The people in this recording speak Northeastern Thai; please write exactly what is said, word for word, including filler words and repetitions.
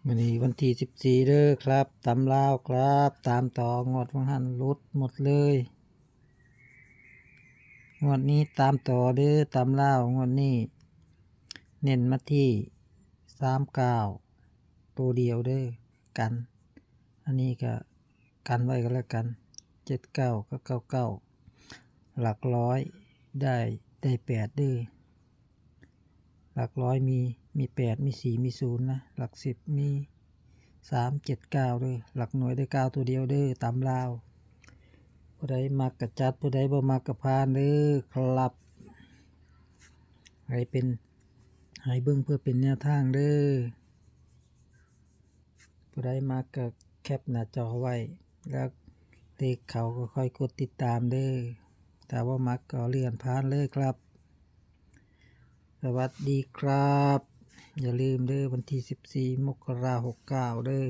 มื้อนี้วันที่สิบสี่เด้อครับ ตำลาวครับ ตามต่องวดวังหันหลุดหมดเลย งวดนี้ตามต่อเด้อ ตำลาว งวดนี้เน้นมาที่สามเก้า ตัวเดียวเด้อ กัน อันนี้ก็กันไว้ก็แล้วกัน เจ็ดเก้า กับ เก้าเก้า หลักร้อยได้ ได้แปดเด้อ หลักร้อยมี มีแปด มีสี่ มีศูนย์นะ หลักสิบมีสาม เจ็ด เก้าเด้อ หลักหน่วยได้เก้าตัวเดียวเด้อ ตำลาว ผู้ใดมักก็จัด ผู้ใดบ่มักก็ผ่านเด้อครับ ให้เป็น ให้เบิ่งเพื่อเป็นแนวทางเด้อ ผู้ใดมักก็แคปหน้าจอไว้ แล้วเลขเข้าก็ค่อยกดติดตามเด้อ ถ้าบ่มักก็เลื่อนผ่านเลยครับ สวัสดีครับ อย่าลืมเด้อ วันที่สิบสี่ มกราคม หกเก้าเด้อ